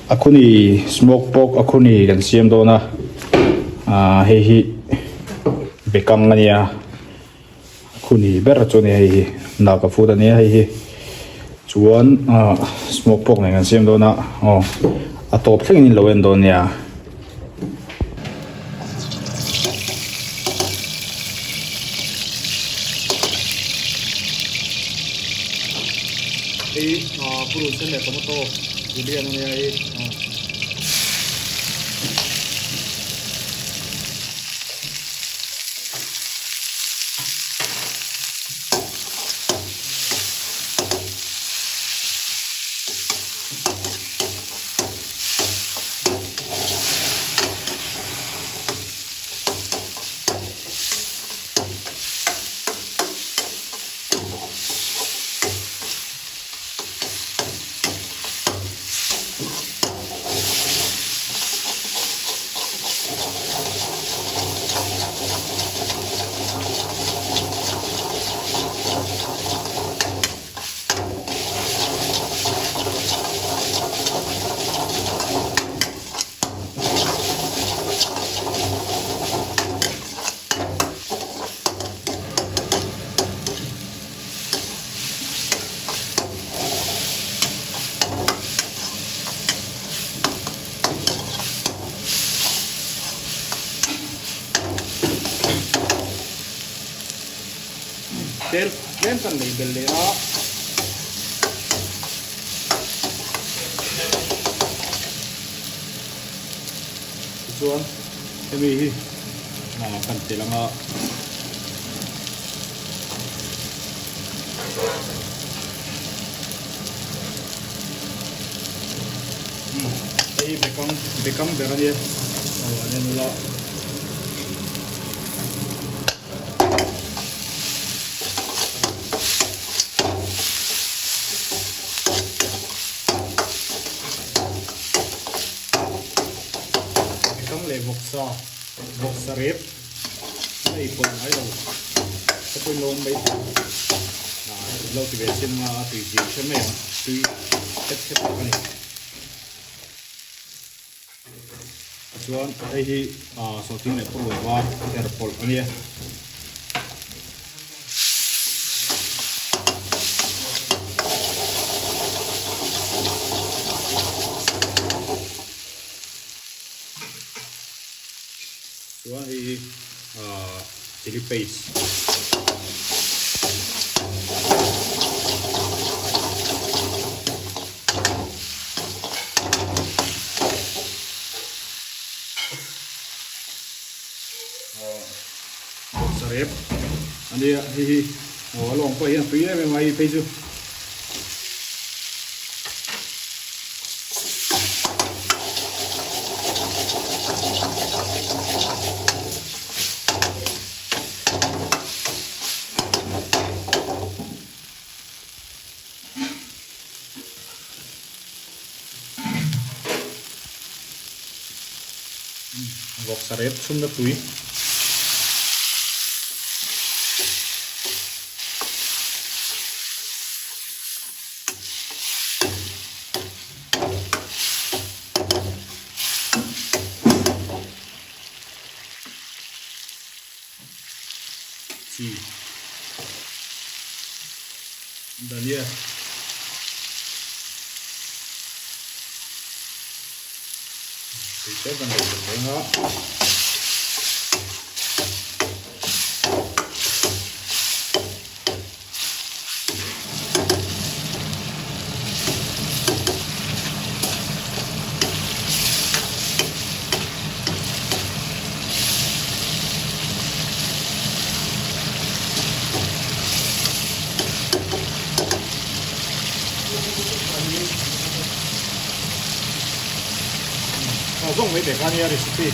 Akhuni smoke pork akhuni kan siam dawn a ah hei hi bekang a nia akhuni ber chu a ni hei hi naka food a nia hei hi chuan ah smoke pork nen kan siam dawn a aw a tawp thlengin in lo en dawn nia. Hei purun sen leh tomato julian a nia hei. Tel tlem kan lei belh leh a. Tichuan hemi hi kan telh ang a. Hei bekang bekang ber a nia aw an en ula. Bekang leh vawksa vawksa rep a ei pawlh ngai lo ka pawhin lo awm mai thei ah lo ti ve chin anga a tui zia hre mai ang tui khet khet tak a ni. Chuan hei hi sawhthing leh purun var her pawlh a nia. Chuan hei hi chilli paste. Sarep a nia hei hi aw a lawng pawh hian a tui em em a hei phei chu. Vawksa rep chhumna tui. Chi. Dania. Tui te kan nei tel reng a. Zawng mai te kha nia recipe.